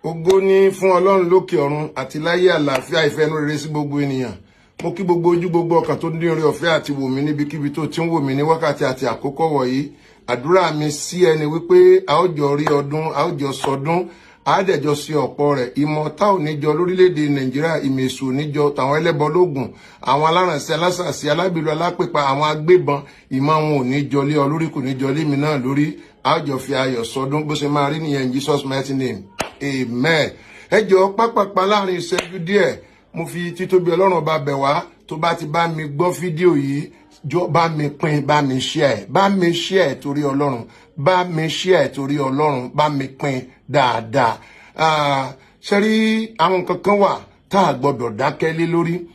Ògo ní fún Ọlọ́run lókè ọ̀run àti láyé àlàáfíà, ìfẹ́ inú rere sí gbogbo ènìyàn. Mo kí gbogbo ojú, gbogbo ọkàn tó ní oore ọ̀fẹ́ àti wò mí níbikíbi tó ti ń wò mí ní wákàtí àti àkókò wọ̀nyí. Àdúrà mi sí ẹni wípé a ó jọ rí ọdún, a ó jọ sọdún, a dẹ̀ jọ sí ọ̀pọ̀ rẹ̀. Ìmọ̀ tá ò ní jọ lórílẹ̀‐èdè Nàìjíríà, ìmọ̀ èṣù ò ní jọ tàwọn ẹlẹ́bọ lóògùn, àwọn alárànṣẹ́, alásàsí, alábìlú, alápèpa, àwọn agbébọn. Ìmọ̀ wọn ò ní jọ lé ọ lórí, kò ní jọ lé mi náà lórí. A ó jọ fi ayọ̀ sọdún. Bó ṣe máa rí nìyẹn, in Jesus' mighty name, amen. Ẹ jọ, pápápá, láàrin ìṣẹ́jú díẹ̀, mo fi títóbi Ọlọ́run Ọba bẹ̀ wá. Tó bá ti bá mi gbọ́ fídíò yìí, jọ, bá mi pín, bá mi share, bá mi share torí Ọlọ́run, bá mi share torí Ọlọ́run, bá mi pín dáadáa. Ṣe rí, àwọn nǹkan kan wà tá a gbọ́dọ̀ dákẹ́ lé lórí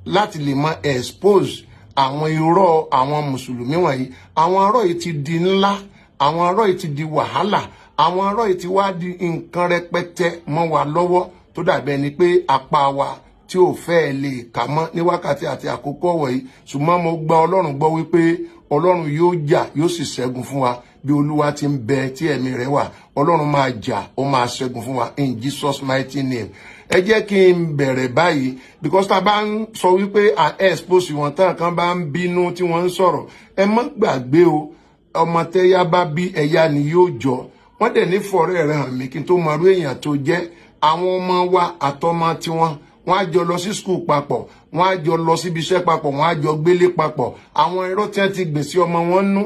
láti lè máa expose àwọn irọ́ àwọn mùsùlùmí wọ̀nyí. Àwọn irọ́ yìí ti di ńlá, àwọn irọ́ yìí ti di wàhálà, àwọn irọ́ yìí ti wá di nǹkan rẹpẹtẹ mọ́ wa lọ́wọ́, tó dàbí ẹni pé apá wa tí ò fẹ́ lè kà mọ́ ní wákàtí àti àkókò wọ̀nyí. Ṣùgbọ́n mo gba Ọlọ́run gbọ́ wípé Ọlọ́run yóò jà, yóò sì ṣẹ́gun fún wa. Bí Olúwa ti ń bẹ tí ẹ̀mí rẹ̀ wà, Ọlọ́run máa jà, ó máa ṣẹ́gun fún wa, in Jesus' mighty name. Ẹ jẹ́ kí n bẹ̀rẹ̀ báyìí, because tá a bá ń sọ wípé à expose wọn tán, kan bá ń bínú tí wọ́n ń sọ̀rọ̀. Ẹ má gbàgbé o, ọmọ tẹ́yà bá bí, ẹ̀yà ni yóò jọ. Wọ́n dẹ̀ ní fọ̀rẹ́ rẹ̀ hàn mí kí n tó mọ irú èèyàn tó jẹ́. Àwọn ọmọ wa àtọmọ tiwọn, wọ́n á jọ lọ sí school papọ̀, wọ́n á jọ lọ síbi iṣẹ́ papọ̀, wọ́n á jọ gbélé papọ̀. Àwọn irọ́ tí wọ́n ti gbìn sí ọmọ wọn nú,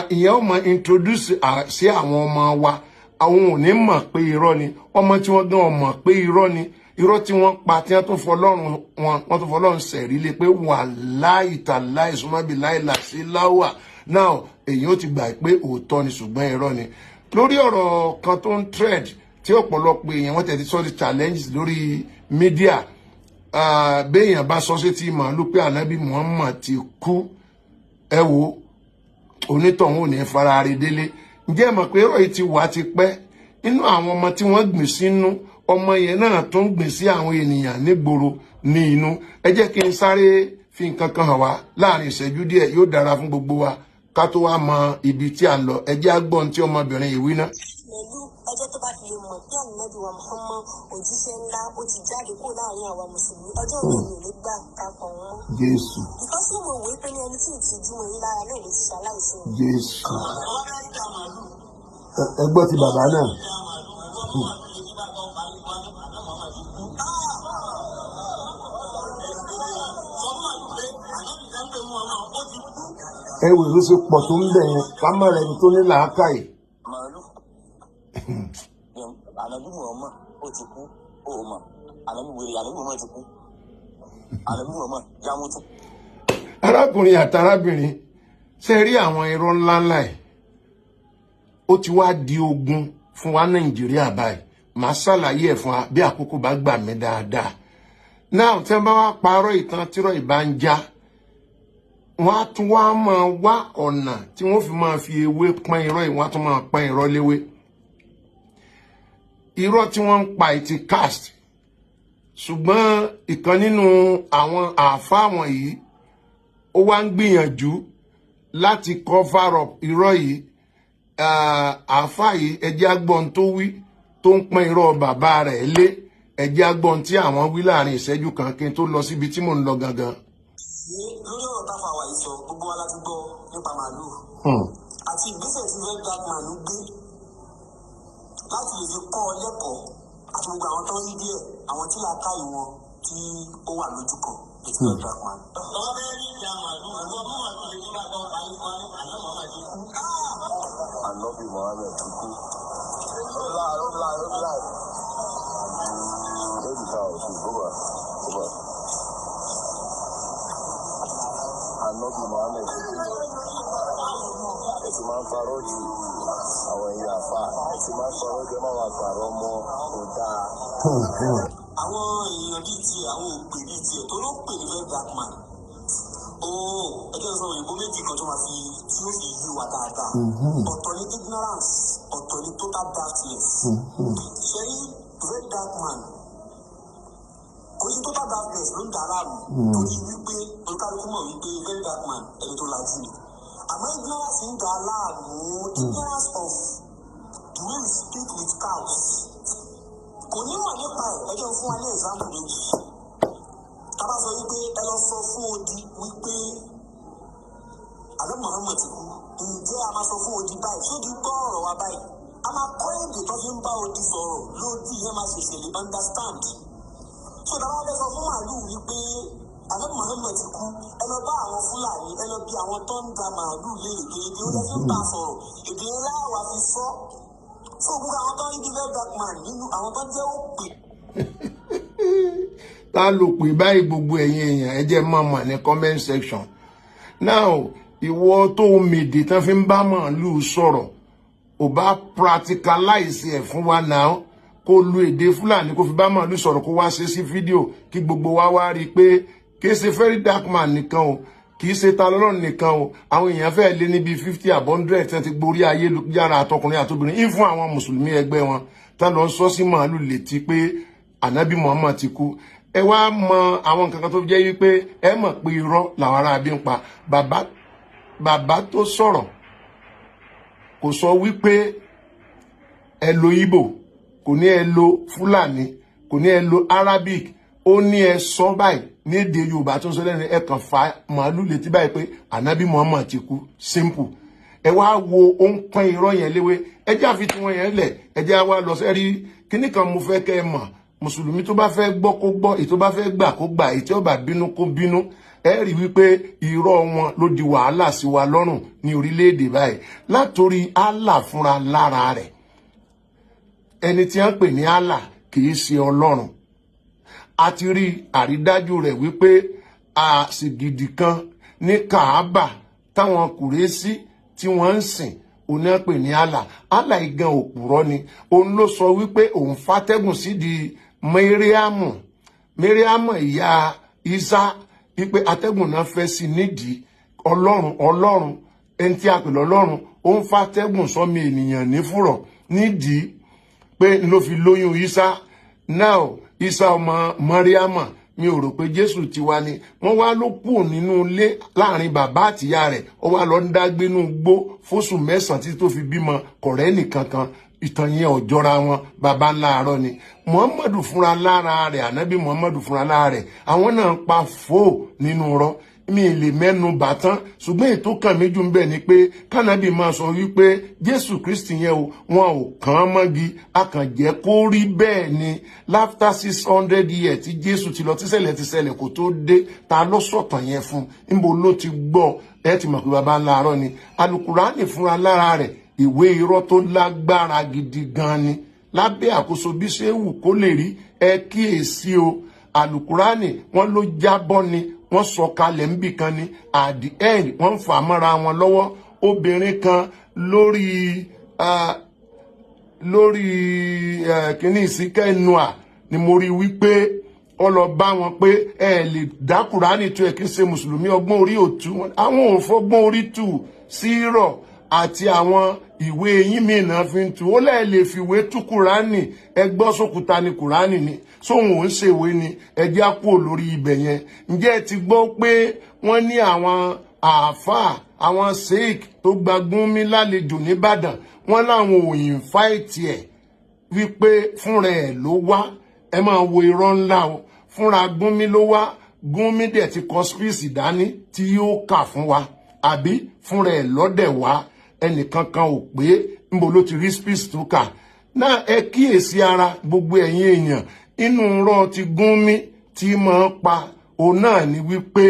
ìyẹn ó mọ introduce sí àwọn ọmọ wa. Àwọn ò ní mọ̀ pé irọ́ ni. Ọmọ tí wọ́n gan mọ̀ pé irọ́ ni. Irọ́ tí wọ́n pa, tí wọ́n tún fọlọ́run wọn, wọ́n tún fọlọ́run sẹ̀rí lé pé wà láì tà láì súnmọ́bi láì là sí láwà now, èyí ó ti gbà pé òótọ́ ni, ṣùgbọ́n irọ́ ni. Lórí ọ̀rọ̀ kan tó ń trend, tí ọ̀pọ̀lọpọ̀ èèyàn wọ́n tẹ̀ ti sọ di challenges lórí media, béèyàn bá sọ sétí màálù pé Ànábì Muhammad ti kú, ẹ wo, onítọ̀hún ò ní fara rí délé. Ǹjẹ́ ẹ mọ̀ pé ọ̀rọ̀ yìí ti wà ti pẹ́ nínú àwọn ọmọ tí wọ́n gbìn sínú ọmọ yẹn náà tó ń gbìn sí àwọn ènìyàn nígboro ní inú? Ẹ jẹ́ kí n sáré fi nǹkan kan hàn wá láàrin ìṣẹ́jú díẹ̀, yóò dára fún gbogbo wa ká tó wá mọ ibi tí à ń lọ. Ẹ jẹ́ á gbọ́ ohun tí ọmọbìnrin yìí wí ná. Pẹ̀lú ọjọ́ tó bá fi lè mọ̀ pé Ànábì wa Muhammad, òjíṣẹ́ ńlá, ó ti jáde kúrò láàrin àwa mùsùlùmí, ọjọ́ òní mi ò ní gbà ká kàn wọ́n. Jésù! Because mo wò ó pé ní ẹni tí ì ti jú mọ́ yín lára náà ló ti ṣaláìsí wọn. Jésù! Ẹ gbọ́ ti bàbá náà. Ẹ wò ló ṣe pọ̀ tó ń bẹ̀ yẹn, ká má rẹ̀ ni tó ní làákàyè. Màálù, Ànábì Muhammad ó ti kú, ó mọ Ànábì wèrè, Ànábì Muhammad ti kú, Ànábì Muhammad jámútú. Arákùnrin àtàrábìnrin, ṣe rí àwọn irọ́ ńláńlá ẹ̀, ó ti wá di ogun fún wa Nàìjíríà báyìí. Màá ṣàlàyé ẹ̀ fún wa bí àkókò bá gbà mí dáadáa. Náà tí wọ́n bá wá parọ́ ìtàn tírọ̀ ìbá ń já, wọ́n á tún wá máa wá ọ̀nà tí wọ́n fi máa fi ewé pọ́n irọ́ yìí, wọ́n á tún máa pọ́n irọ́ léwé. Irọ́ tí wọ́n ń pa ti cast, ṣùgbọ́n ìkan nínú àwọn àáfàá wọ̀nyí, ó wá ń gbìyànjú láti cover up irọ́ yìí. Àáfàá yìí, ẹ jẹ́ á gbọ́ ohun tó wí tó ń pọ́n irọ́ bàbá rẹ̀ lé. Ẹ jẹ́ á gbọ́ ohun tí àwọn wí láàrin ìṣẹ́jú kan kí n tó lọ síbi tí mò ń lọ gangan. Lórí ọ̀rọ̀ táfà wà yìí sọ, gbogbo wa láti gbọ́ nípa màálù àti ìgbésẹ̀ tí Red Black Man gbé láti lè fi kọ́ ọ lẹ́kọ̀ọ́ àti gbogbo àwọn tó ń rí díẹ̀, àwọn tí làákàyè wọn tí ó wà lójú kan ètò Red Black Man. Ọ̀rọ̀ bẹ́ẹ̀ ní ìyá màálù, àwọn ọmọ màálù lè ní bàbá ọba yìí wọn ní àná màmá ti kú. Ànábì Muhammed ti kú. Láàárọ̀ láàárọ̀ láàárọ̀. Lórí ká òsì bóbá bóbá. Ànábì Muhammed ti kú. Ẹ ti máa ń parọ́ jù, àwọn èèyàn àfa. Ẹ ti máa ń parọ́ jù, ẹ má máa parọ́ mọ́, kò dáa. Àwọn èèyàn bíi tiẹ̀, àwọn òpè bíi tiẹ̀ tó ló pè ní Red Black Man ooo, ẹ jẹ́ n sọ òyìnbó méjì kan tó máa fi tí ó fi yí wa dáadáa. Ọ̀tọ̀ ní ignorance, ọ̀tọ̀ ní total darkness. Ṣe rí Red Dark Man, kò sí total darkness ló ń dà á láàmú, torí wípé olúkálukú mọ̀ wípé Red Dark Man, ẹni tó lajú ni. Àmọ́ ignorance ń dà á láàmú, ignorance of the way we speak with cows. Kò ní Ẹ jẹ́ n fún wa ní example méjì. Tá a bá sọ wípé ẹ lọ sọ fún odi wípé Ànábì Muhammad ti kú, ǹjẹ́ a máa sọ fún odi báyìí? Ṣé odi gbọ́ ọ̀rọ̀ wa báyìí? A máa kọ́ èdè tó fi ń bá odi sọ̀rọ̀ lódì yẹn, máa ṣẹ̀ṣẹ̀ lè understand. So tá a bá fẹ́ sọ fún màálù wípé Ànábì Muhammad ti kú, ẹ lọ bá àwọn Fúlàní, ẹ lọ bí àwọn tó ń da màálù léèrè pé èdè ó lọ fi ń bá a sọ̀rọ̀, èdè ńlá wà fi sọ. So gbogbo àwọn tó ń rí Very Dark Man nínú àwọn tó jẹ́ òpè Ta ló pè báyìí? Gbogbo ẹ̀yin èèyàn, ẹ jẹ́ mọ̀ mọ̀ ní comment section. Now, ìwọ tó mèdè tán fi ń bá màálù sọ̀rọ̀, ò bá practicalize ẹ̀ fún wa now, kó lu èdè Fúlàní kó fi bá màálù sọ̀rọ̀, kó wá ṣe sí fídíò kí gbogbo wa wá rí i pé kì í ṣe Very Dark Man nìkan o, kì í ṣe Ta lọ́lọ́run nìkan o. Àwọn èèyàn fẹ́ẹ́ lé níbi 50 àbí 100 tí wọ́n ti gborí ayélujára, àtọkùnrin àtobìnrin, ń fún àwọn mùsùlùmí ẹgbẹ́ wọn tá lọ sọ sí màálù létí pé Ànábì Muhammad ti kú. Ẹ wá mọ àwọn nǹkan kan tó jẹ́ wípé ẹ mọ̀ pé irọ́ làwọn aráabí ń pa. Bàbá, bàbá tó sọ̀rọ̀ kò sọ wípé ẹ lo Ìgbò, kò ní ẹ lo Fúlàní, kò ní ẹ lo Arabic. Ó ní ẹ sọ báyìí ní èdè Yorùbá tó ń sọ lẹ́nu, ẹ kàn fa màálù létí báyìí pé Ànábì Muhammad ti kú. Simple. Ẹ wá wo, ó ń pọ́n irọ́ yẹn léwé. Ẹ jẹ́ àfi tiwọn yẹn lẹ̀, ẹ jẹ́ wá lọ sẹ́rí kíní kan. Mo fẹ́ kẹ́ ẹ mọ̀, mùsùlùmí tó bá fẹ́ gbọ́ kó gbọ́, èyí tó bá fẹ́ gbà kó gbà, èyí tí ó bá bínú kó bínú. Ẹ rí wípé irọ́ wọn ló di wàhálà sí wa lọ́rùn ní orílẹ̀-èdè báyìí. Látòrí Allah fúnra lára rẹ̀, ẹni tí wọ́n pè ní Allah kì í ṣe Ọlọ́run. A ti rí àrídájú rẹ̀ wípé àsìgìdì kan ní Kaaba táwọn Kùrẹ́sì tí wọ́n ń sìn, òun náà pè ní Allah. Allah igan òpùrọ́ ni. Òun ló sọ wípé òun fàtẹ́gùn sídìí Mẹ́ríàmù, Mẹ́ríàmù ìyá Isa, wípé atẹ́gùn náà fẹ́ sí nídìí. Ọlọ́run, Ọlọ́run, ẹni tí a pè lọ́lọ́run, ó ń fàtẹ́gùn sọ́mi ènìyàn nífùrọ̀ nídìí pé ló fi lóyún Isa now, Isa ọmọ Mọ́ríàmà. Mi ò rò pé Jésù tiwa ni. Wọ́n wá ló kù nínú ilé láàrin bàbá àtìyá rẹ̀, ó wá lọ ń dágbénú gbó fóṣù 9 títí tó fi bímọ. Kọ̀rẹ́ nìkan kan, ìtàn yẹn ò jọra wọn. Bàbá ńlá àárọ̀ ni Muhammadu fúnra lára rẹ̀, Ànábì Muhammadu fúnra lára rẹ̀. Àwọn náà pa fóò nínú rọ, mi lè mẹ́nu bà tán, ṣùgbọ́n ètò kan méjì ń bẹ ni pé kánábì máa sọ wípé Jésù Kristi yẹn o, wọn ò kàn án mọ́gi, a kàn jẹ́ kó rí bẹ́ẹ̀ ni. After 600 years tí Jésù ti lọ, tíṣẹ̀lẹ̀ ti ṣẹlẹ̀ kó tó dé, ta ló sọ̀tàn yẹn fún? Níbo ló ti gbọ́? Ẹ ti mọ̀ pé baba ńlá àárọ̀ ni. Alukurani fúnra lára rẹ̀, ìwé irọ́ tó lágbára gidi gan ni lábẹ́ àkóso bí ṣé wù kó lè rí. Ẹ kíyèsí o, alukurani wọn ló jábọ́ ni, wọ́n sọ kalẹ̀ níbì kan ni. At the end, wọ́n ń fà mọ́ra wọn lọ́wọ́. Obìnrin kan lórí kínní ìsìnkẹ́nua ni mo rí wípé ó lọ bá wọn pé ẹ lè dá Kùránì tó, ẹ kí ń ṣe mùsùlùmí, ọgbọ́n orí òtú àwọn ò fọgbọ́n orí tù sírọ̀ àti àwọn ìwé eyín mìíràn fi ń tu. Ó lẹ́ẹ̀ lè fìwé tú Kùránì. Ẹ gbọ́, sókúta ni Kùránì ni, sóhun ò ń ṣèwé ni? Ẹ jẹ́ á kúrò lórí ibẹ̀ yẹn. Ǹjẹ́ ẹ ti gbọ́ pé wọ́n ní àwọn àáfàá, àwọn sheik tó gba Gúnmi lálejò nìbàdàn, wọ́n láwọn ò invite ẹ̀, wípé fúnra ẹ̀ ló wá? Ẹ máa wo irọ́ ńlá o. Fúnra Gúnmi ló wá? Gúnmi dẹ̀ ti kọ speech dání tí yóò kà fún wa, àbí fúnra ẹ̀ lọ́dẹ̀ wá? Ẹnìkankan ò pé níbo ló ti rí speech tó kà náà. Ẹ kíyèsí ara, gbogbo ẹ̀yin èèyàn. Inú rọ ti Gúnmi tí máa ń pa òun náà ni wípé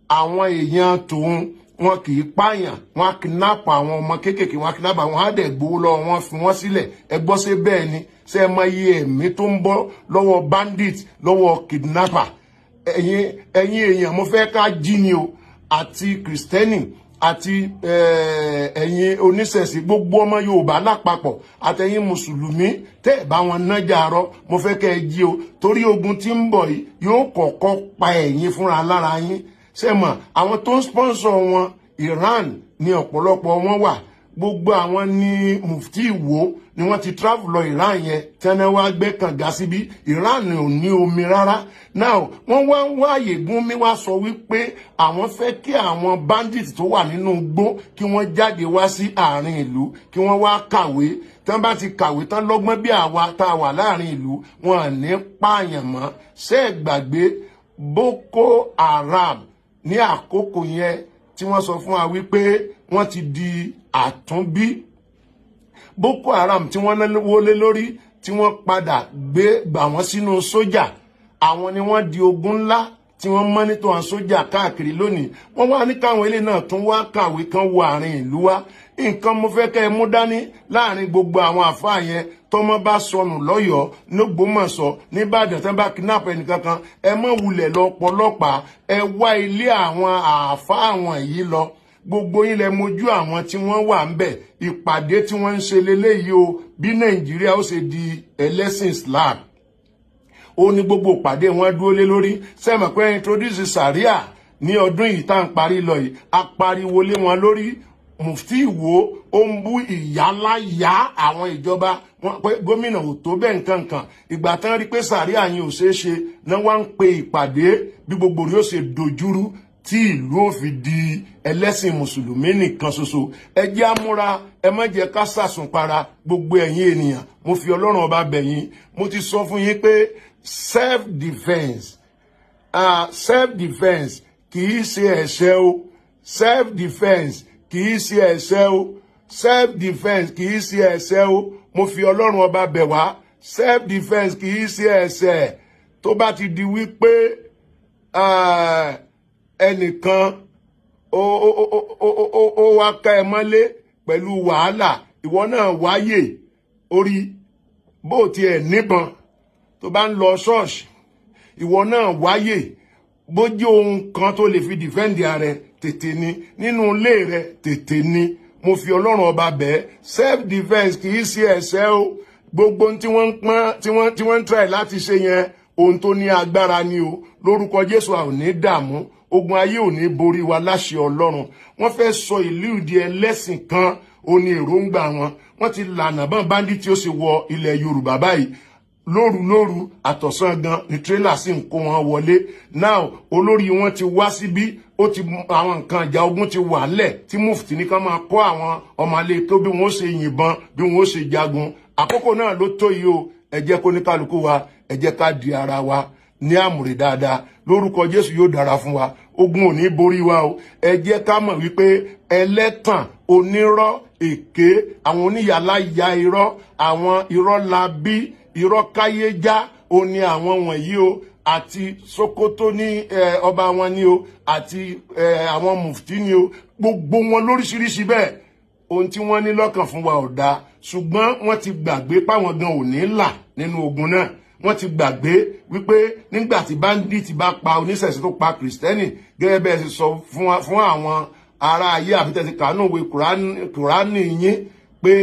àwọn èèyàn tòun, wọn kì í pààyàn, wọn á kidnap àwọn ọmọ kéékèèké, wọn á kidnap àwọn, á dẹ̀ gbowó lọ́wọ́ wọn, fi wọ́n sílẹ̀. Ẹ gbọ́, ṣé bẹ́ẹ̀ ni? Ṣé ẹ mọ iye ẹ̀mí tó ń bọ́ lọ́wọ́ bandit, lọ́wọ́ kidnapper? Ẹ̀yin èèyàn, mo fẹ́ ká jí ni o, àti kìrìsìtẹ́nì àti ẹ̀yin oníṣẹ̀ṣe, gbogbo ọmọ Yorùbá lápapọ̀, àtẹ̀yin mùsùlùmí tẹ́ ẹ̀ bá wọn nájà rọ, mo fẹ́ kẹ́ ẹ jí o, torí ogun tí ń bọ̀ yìí yóò kọ́kọ́ pa ẹ̀yin fúnra lára yín. Ṣé mọ̀ àwọn tó ń sponsor wọn, Iran ní ọ̀pọ̀lọpọ̀ wọn wà. Gbogbo àwọn ní Mufti Ìwó ni wọ́n ti travel lọ Iran yẹn, tí wọ́n wá gbé kànga síbí. Iran ò ní omi rárá. Now, wọ́n wá ń wáyè. Gúnmi wá sọ wípé àwọn fẹ́ kí àwọn bandits tó wà nínú igbó kí wọ́n jáde wá sí àárín ìlú, kí wọ́n wá kàwé. Tí wọ́n bá ti kàwé tán, lọ́gbọ́n bí àwa tá a wà láàrin ìlú, wọn à ní pààyàn mọ́. Ṣé ẹ gbàgbé Boko Haram ní àkókò yẹn tí wọ́n sọ fún wa wípé wọ́n ti di àtúnbí? Boko Haram tí wọ́n náwó lé lórí, tí wọ́n padà gbé gbà wọ́n sínú sójà, àwọn ni wọ́n di ogun ńlá tí wọ́n monitor àwọn sójà káàkiri lónìí. Wọ́n wá ní káwọn ilé náà tún wá kàwé kan wọ àárín ìlú wa. Nǹkan mo fẹ́ kẹ́ ẹ mú dání láàrin gbogbo àwọn àfáà yẹn, tọmọ bá sọnù lọ́yọ̀ọ́, n'Ógbómọ̀ṣọ́, n'Ìbàdàn, tẹ́ bá kidnap ẹnìkankan, ẹ mọ̀ wulẹ̀ lọ pọlọ́pàá, ẹ wá ilé àwọn àáfàá wọ̀nyí lọ. Gbogbo yín lẹ mojú àwọn tí wọ́n wà ń bẹ̀. Ìpàdé tí wọ́n ń ṣe leléyìí o. Bí Nàìjíríà ó ṣe di ẹlẹ́sìn Islam, ó ní gbogbo ìpàdé wọn dúró lé lórí. Sẹ́mi pé introduce Sharia ní ọdún yìí tá à ń parí lọ yìí, a pariwo lé wọn lórí. Mufti Ìwó, ó ń bú ìyáláyà àwọn ìjọba wọn pé gómìnà ò tó bẹ́ẹ̀, nǹkan kan. Ìgbà tán rí pé Sharia yẹn ò ṣeé ṣe náà, wá ń pe ìpàdé bí gbogbo rí ó ṣe dojúrú, tí ìlú ò fi di ẹlẹ́sìn mùsùlùmí nìkan ṣoṣo. Ẹ jẹ́ á múra, ẹ má jẹ́ ká sàsùnpara. Gbogbo ẹ̀yin ènìyàn, mo fi Ọlọ́run Ọba bẹ̀ yín. Mo ti sọ fún yín pé self defence, self defence kì í ṣe ẹ̀ṣẹ̀ o. Self defence kì í ṣe ẹ̀ṣẹ̀ o. Self defence kì í ṣe ẹ̀ṣẹ̀ o. Mo fi Ọlọ́run Ọba bẹ̀ wá, self defence kì í ṣe ẹ̀ṣẹ̀. Tó bá ti di wípé ẹnìkan ó wá ká ẹ mọ́lé pẹ̀lú wàhálà, ìwọ náà wáyè orí bó tiẹ̀ níbọn, tó bá ń lọ ṣọ́ọ̀ṣì, ìwọ náà wáyè bó jẹ́ ohun kan tó lè fi defend rẹ, tètè ni nínú ilé rẹ, tètè ni. Mo fi Ọlọ́run Ọba bẹ́ẹ̀, self defence kì í ṣe ẹ̀ṣẹ̀ o. Gbogbo ohun tí wọ́n ń pọ́n, tí wọ́n ń try láti ṣe yẹn, ohun tó ní agbára ni o. Lórúkọ Jésù, a ò ní dààmú, ogun ayé ò ní borí wa láṣẹ Ọlọ́run. Wọ́n fẹ́ sọ ìlú ìdí ẹlẹ́sìn kan, ó ní èròǹgbà wọn. Wọ́n ti lànà bọ́n bandit tí ó sì wọ ilẹ̀ Yorùbá báyìí lóru lóru àtọ̀sán gan ni tírélà sì ń kó wọn wọlé. Now, olórí wọn ti wá síbí, ó ti àwọn nǹkan ìjà ogun ti wà lẹ̀ tí mufti ní ká máa kọ́ àwọn ọmọlé tó bí wọ́n ṣe yìnbọn, bí wọ́n ṣe jagun. Àkókò náà ló tó yìí o. Ẹ jẹ́ kó ní kálukú wa, ẹ jẹ́ ká di ara wa ní àmùrè dáadáa. Lórúkọ Jésù, yóò dára fún wa, ogun ò ní borí wa o. Ẹ jẹ́ ká mọ̀ wípé ẹlẹ́tàn, onírọ́, èké, àwọn oníyàlá ya irọ́, àwọn irọ́ la bí irọ́ káyé já, ó ní àwọn wọ̀nyí o. Àti Sokoto ní ọba wọn ní o, àti àwọn mufti ní o, gbogbo wọn lóríṣiríṣi bẹ́ẹ̀. Ohun tí wọ́n ní lọ́kàn fún wa ò dáa, ṣùgbọ́n wọ́n ti gbàgbé páwọn gan ò ní là nínú ogun náà. Wọ́n ti gbàgbé wípé nígbà tí bandit bá pa oníṣẹ̀ṣe, tó pa Kìrìsìtẹ́nì, gẹ́gẹ́ bẹ́ẹ̀ ṣe sọ fún àwọn ará ayé, àbí tẹ̀sí kàánú ìwé Kùránì yín pé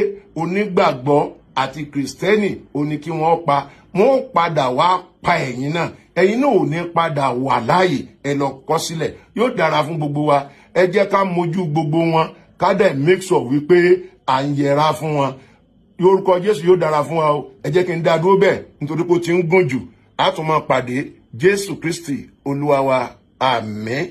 onígbàgbọ́ àti Kìrìsìtẹ́nì ò ní kí wọ́n pa, wọ́n ó padà wá pa ẹ̀yin náà. Ẹ̀yin náà ò ní padà wà láàyè. Ẹ lọ kọ sílẹ̀. Yóò dára fún gbogbo wa. Ẹ jẹ́ ká mójú gbogbo wọn, ká dẹ̀ make sure wípé à ń yẹra fún wọn. Lórúkọ Jésù, yóò dára fún wa o. Ẹ jẹ́ kí n dá dúró bẹ́ẹ̀ nítorí pé ó ti ń gùn jù. Á tún máa pàdé. Jésù Kristi Olúwa wa, àmín.